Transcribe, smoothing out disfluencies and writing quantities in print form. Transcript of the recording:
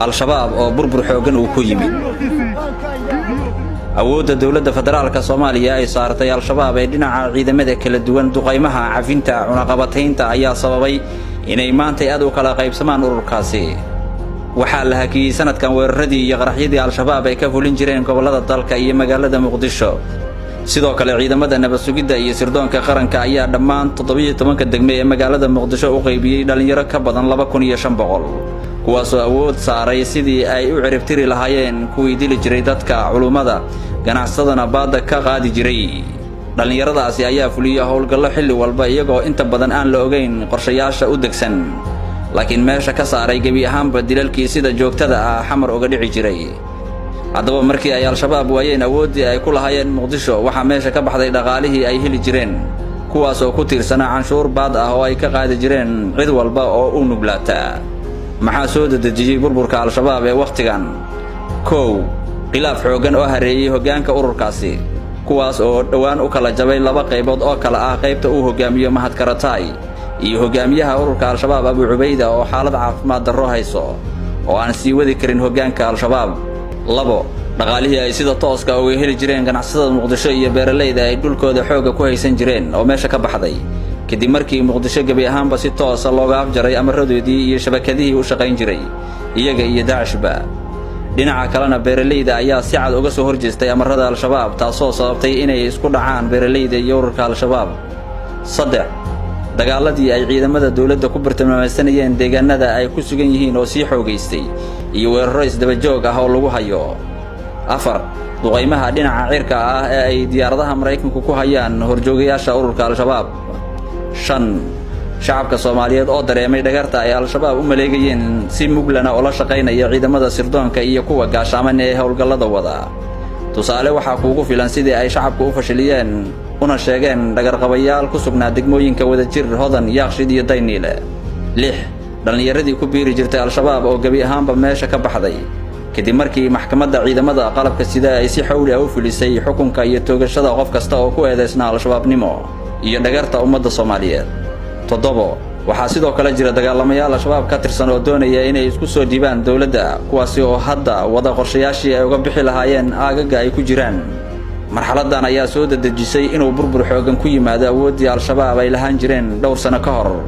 Al-Shabaab oo burbur xooggan uu ku yimid. Awoodda dowladda federaalka Soomaaliya ay saartay Al-Shabaab ee dhinaca ciidamada kala duwan, duqaymaha, cafinta, cunaqabataynta ayaa sababay inay maantay aad u kala qaybsamaan ururkaasi. Waxaa la hakiyey sanadkan weeraradii iyo qaraxyadii Al-Shabaab ay ka fulin jireen gobollada dalka iyo magaalada Muqdisho. Sidoo kale, ciidamada nabad sugidda iyo sirdoonka qaranka ayaa dhammaan 17-ka degme ee magaalada Muqdisho u qaybiyey dhallinyaro ka badan 2500, kuwaasoo awood saaray sidii ay u ciribtiri lahaayeen kuwii dili jiray dadka, culummada, ganacsadana baadda ka qaadi jiray. Dhallinyaradaasi ayaa fuliya howlgallo xilli walba, iyagoo inta badan aan la ogayn qorshayaasha u degsan, laakiin meesha ka saaray gebi ahaanba dilalkii sida joogtada ah Xamar uga dhici jiray. Haddaba, markii ay Al-Shabaab waayeen awooddii ay ku lahaayeen Muqdisho, waxaa meesha ka baxday dhaqaalihii ay heli jireen, kuwaas oo ku tiirsanaa canshuur baad ah oo ay ka qaadi jireen cid walba oo u nuglaata. Maxaa soo dedejiyey burburka Al-Shabaab ee wakhtigan? Kow, khilaaf xooggan oo hareeyey hoggaanka ururkaasi, kuwaas oo dhowaan u kala jabay laba qaybood oo kale ah: qaybta uu hoggaamiyo Mahad Karataay iyo hoggaamiyaha ururka Al-Shabaab Abu Cubayda oo xaalad caafimaad darro hayso oo aan sii wadi karin hoggaanka Al-Shabaab. Labo, dhaqaalihii ay sida tooska uga heli jireen ganacsatada Muqdisho iyo beeralayda ay dhulkooda xoogga ku haysan jireen oo meesha ka baxday, kadib markii Muqdisho gebi ahaanba si toosa looga afjaray amaradoodii iyo shabakadihii u shaqayn jiray iyaga iyo Dacishba. Dhinaca kalena, beeralayda ayaa si cad uga soo horjeestay amarada Al-Shabaab, taasoo sababtay inay isku dhacaan beeralayda iyo ururka Al-Shabaab. Saddex, dagaaladii ay ciidamada dowladda ku bartilmaamaysanayeen deegaanada ay ku sugan yihiin oo sii xoogaystay iyo weerarro isdaba joog ah oo lagu hayo. Afar, duqaymaha dhinaca cirka ah ee ay diyaaradaha Maraykanku ku hayaan horjoogayaasha ururka Al-Shabaab. Shan, shacabka Soomaaliyeed oo dareemay dhagarta ay Al-Shabaab u maleegayeen, si muglana oo la shaqaynaya ciidamada sirdoonka iyo kuwa gaashaaman ee howlgallada wada. Tusaale waxaa kuugu filan sidii ay shacabku u fashiliyeen una sheegeen dhagarqabayaal ku sugnaa degmooyinka Wadajir, Hodan, Yaaqshid iyo Dayniile. Lix, dhallinyaradii ku biiri jirtay Al-Shabaab oo gebi ahaanba meesha ka baxday, kadib markii maxkamadda ciidamada qalabka sida ay si xawli ah u fulisay xukunka iyo toogashada qof kasta oo ku eedaysnaa Al-Shabaabnimo iyo dhagarta ummadda Soomaaliyeed. Toddobo, waxaa sidoo kale jira dagaalamayaal Al-Shabaab ka tirsan oo doonaya inay isku soo dhiibaan dowladda, kuwaasi oo hadda wada qorshayaashii ay uga bixi lahaayeen aagaga ay ku jiraan. Marxaladdan ayaa soo dedejisay inuu burbur xooggan ku yimaado awooddii Al-Shabaab ay lahaan jireen dhowr sano ka hor.